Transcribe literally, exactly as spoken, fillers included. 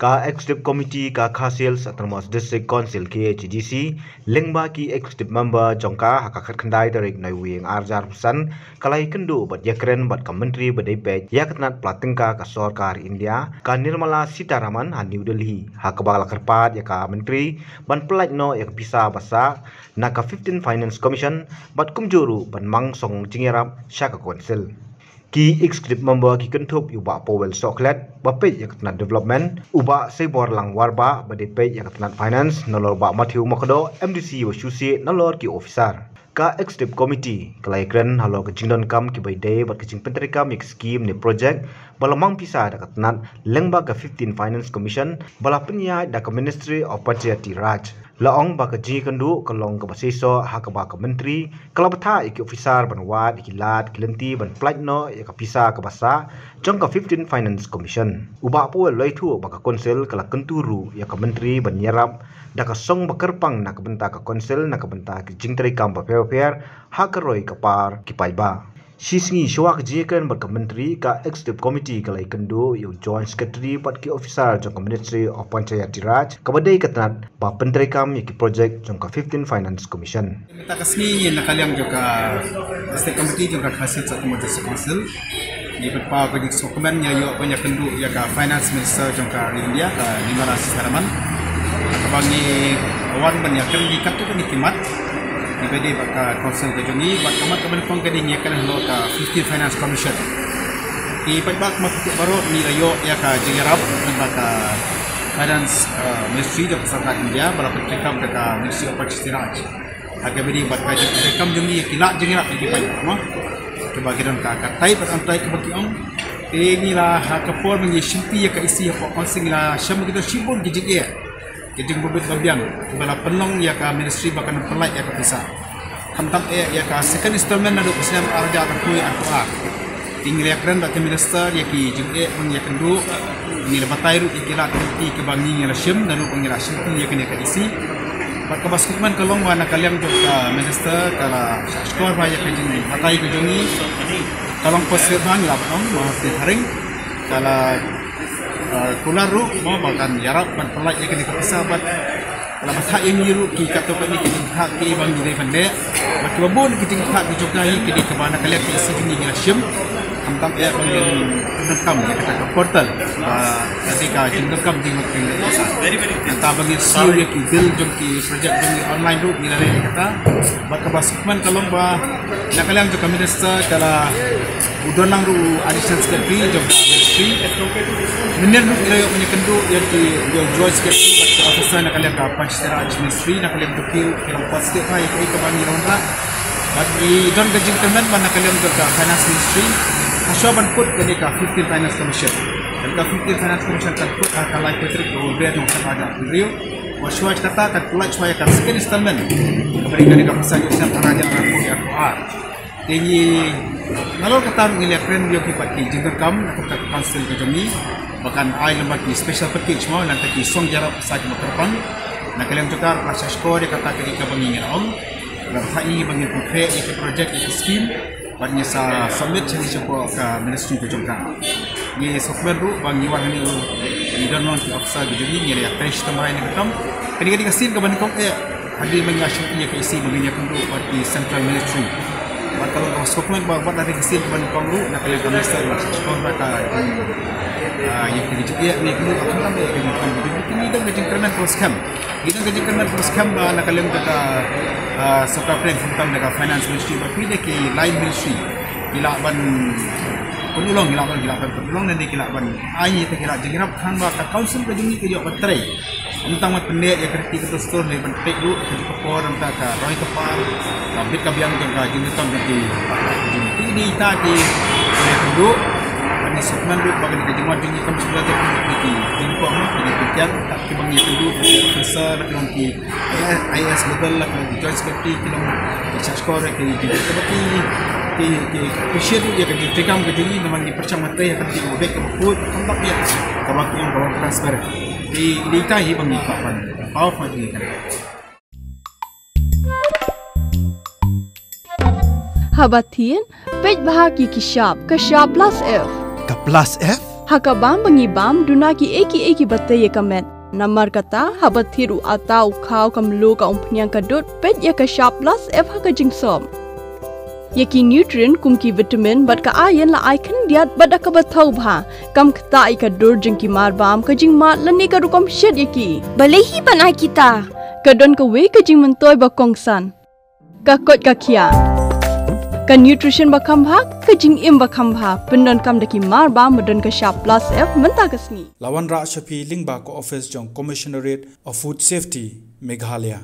Ka Executive Committee ka Khasi Hills Autonomous District Council, K H A D C, lyngba ki Executive Member jong ka, ha ka khatkhyndai tarik Naiwieng arhajar arphew san, ka la ïakynduh bad ïakren bad ka Myntri ba dei peit ïa ka tnat pla tyngka ka sorkar India, ka Nirmala Sitharaman, ha New Delhi, ha kaba la kyrpad ïa ka Myntri ban pyllait noh ïa ka pisa ba sah na ka fifteen Finance Commission, bad kumjuh ruh ban mang song jingïarap sha ka Council. Ki Executive Member ki kynthup ïa u Bah Powell Sohkhlet, ba peit ïa ka tnat development, u Bah Seiborlang Warbah, ba dei peit ïa ka tnat finance, nalor u Bah Matthew Makdoh, M D C ba shu sih, nalor ki officer. Ka Executive Committee ka la ïakren halor ka jingdonkam kiba ïadei bad ka jingpyntreikam ïa ki skim ne project ba la mang pisa da ka tnat lyngba ka fifteen Finance Commission, ba la pynïaid da ka Ministry of Panchayati Raj. La ong ba ka jingïakynduh ka long kaba seisoh, ha kaba ka Myntri ka la bthah ïa ki officer ban wad ïa ki lad ki lynti ban pyllait noh ïa ka pisa kaba sah jong ka fifteen Finance Commission. U Bah Powell la ïathuh ba ka Council ka la kyntu ruh ïa ka Myntri ban ïarap da ka song ba kyrpang na ka bynta ka Council, na ka bynta ki jingtreikam bapher bapher ha ka roi ka par ki paidbah. Shi sngi shuwa ka jingïakren bad ka Myntri, ka Executive Committee ka la ïakynduh ïa u Joint Secretary bad ki officer jong ka Ministry of Panchayati Raj, kaba dei ka tnat ba pyntreikam ïa ki project jong ka fifteen Finance Commission. Mynta ka sngi ngi na ka liang jong ka Executive Committee jong ka Khasi Hills Autonomous District Council, ngi pynpaw ka jingsngewkmen ïa, ïa, ban ïakynduh ïa ka Finance Minister jong ka ri India, ka Nirmala Sitharaman. Kaba ngi wan ban ïakren ïa katto katne ki mat kiba dei bad ka Council ka jong ngi, bad ka mat kaba nyngkong ka dei ngi ïakren halor ka fifteen Finance Commission. Ki paidbah, kumba phi tip baroh, ngi la ïoh ïa ka jingïarap lyngba ka Finance, eh, Ministry jong ka sorkar India, ba la pyntreikam da ka Ministry of Panchayati Raj. Ha kaba ïadei bad ka jingpyntreikam jong ngi ïa ki lad jingïarap ïa ki paidbah, mo. Kiba ki don ka, ka tight bad untight kaba ki ong. Te ngi la, ha ka por ba ngi shimti ïa ka E C hapoh Council, ngi la shem ïa kita shibun ki jingeh, ki jingbym bit bym biang, kiba la pynlong ïa ka Ministry ba kan pyllait ïa ka pisa. Khamtam eh ïa ka second installment naduh ka snem arhajar arphew arphew ar. Te ngi la ïakren bad ka Minister ïa ki jingeh ba ngi ïakynduh. Ngi la batai ruh ïa ki lad ki lynti kiba ngi, ngi la shim naduh ba ngi la shimti ïa kane ka E C. Bad kaba sngewkmen ka long ba na ka liang jong ka Minister ka la shahshkor bha ïa ka jingbatai ka jong ngi. Ka long positive bha, ngi lah ban ong, mo, te tharing. Ka la, eh, kular ruh, mo, ba kan ïarap ban pyllait ïa kane ka pisa bad la bthah ïa ngi ruh ki katto katne ki jingthah kiba ngi dei ban leh. Bad kiba bun ki jingthah ki jong ka hi ki dei kiba na ka liang ka E C jong ngi ngi la shim. Khamtam eh ba ngin pyndonkam ïa kata ka portal, ba ka dei ka jingdonkam jingmut ka ngi. Nangta ba ngin siew ïa ki bill jong ki project jong ngi online ruh ngi la leh ïa kata. Bad kaba sngewkmen ka long ba na ka liang jong ka Minister ka la, u don lang ruh u Additional Secretary jong ka Ministry. Mynnin ruh ngi la ïoh ban ïakynduh ïa ki, ïa u Joint Secretary bad ki officer na ka liang ka Panchayati Raj Ministry, na ka liang jong ki ruh ki long positive bha ïa kaei kaba ngi la wanrah. Bad ngi don ka jingkyrmen ba na ka liang jong ka Finance Ministry, hashwa ban kut kane ka fifteen Finance Commission. Kane ka fifteen Finance Commission kan kut ha ka laiphew tarik u Naiwieng jong u snem arhajar arphew hynriew. Wat shuwa kata kan pyllait shuwa ïa ka second installment, kaba dei kane ka pisa jong u snem arhajar arphew arphew ar. Te ngi, nalor kata ruh ngi la ïakren ïa ki bad ki jingdonkam na ka bynta ka Council ka jong ngi ba kan ai lyngba ki special package, mo, lane ki song jingïarap pisa kiba kyrpang. Na ka liang jong ka ruh la shahshkor ïa kata kaei kaba ngi la ong. La bthah ïa ngi ba ngin pynkhreh ïa ki project, ïa ki scheme. Bad ngi sa submit sha ngi shapoh ka Ministry ka jong ka. Ngi sngewkmen ruh ba ngi wan hangne, ngi don lang ki officer ki jong ngi, ngi la ïatrei shitom bha ïa kane ka kam. Kane ka dei ka sien kaba nyngkong eh hadien ba ngi la shimti ïa ka E C ba ngin ïakynduh bad ki Central Ministry. Bad ka long kaba sngewkmen ba wat la dei ka sien kaba nyngkong ruh na ka liang ka Minister la shahshkor bha ïa ka, ah, ïa ka jingïakynduh, khamtam eh ïa ka jingkyrmen, ngi don ka jingkyrmen kaba skhem. Ngi don ka jingkyrmen kaba skhem ba na ka liang ka, ah, sorkar pdeng, khamtam da ka Finance Ministry bad ki, da ki line ministry, ki lah ban pynlong, ki lah ban, ki lah ban pynlong, lane ki lah ban ai ïa kita ki lad jingïarap khnang ba ka Council ka jong ngi ka ïoh ban trei. Ym tang ban pynneh ïa ka riti ka dustur, lane ban peit ruh ka jingkyrkhu, ym tang ka roi ka par, ka bit ka biang jong ka jingdonkam jong ki. Ki dei kita ki, ki ïakynduh. Ngi sngewkmen ruh ba kane ka jingwan jong ngi kam shu la dep ki jingkyrkhu, ki dei ki kiang, kiba ngi ïakynduh, ki officer, ki long ki I A S level, ki long ki Joint Secretary, ki long ki shahshkor, ki, ki, ki, ki, ki appreciate ïa ka jingtrei kam ka jong ngi, namar ngi pyrshang ban trei ha ka jingtrei kaba beit kaba khuid, khamtam ïa kaba khuid, kaba transparent. Ki dei kita hi ba ngi kwah ban, ban paw, ban ngi. Haba thied, peit bha ki, ki shap, ka shap Plus F. Ka Plus F? Ha ka bam ba ngi bam, duna ki ei ki ei ki ba tei ïa ka met. Namar kata, haba thied u atta u khaw ka mluh ka umphniang ka dud, peit ïa ka Shap Plus F ha ka jingsop. Ïa ki nutrient kum ki vitamin bad ka iron la ai khyndiat bad da kaba thaw bha. Kam ktah ïa ka dur jong ki mar bam, ka jingmad lane ka rukom shet ïa ki. Balei hi ban ai kita? Ka don kawei ka jingmyntoi ba kongsan. Ka koit ka khiah. Ka nutrition ba kham bha, ka jingim ba kham bha. Pyndonkam da ki mar bam ba don ka Shap Plus F mynta ka sngi. La wanrah sha phi lyngba ka office jong Commissionerate of Food Safety, Meghalaya.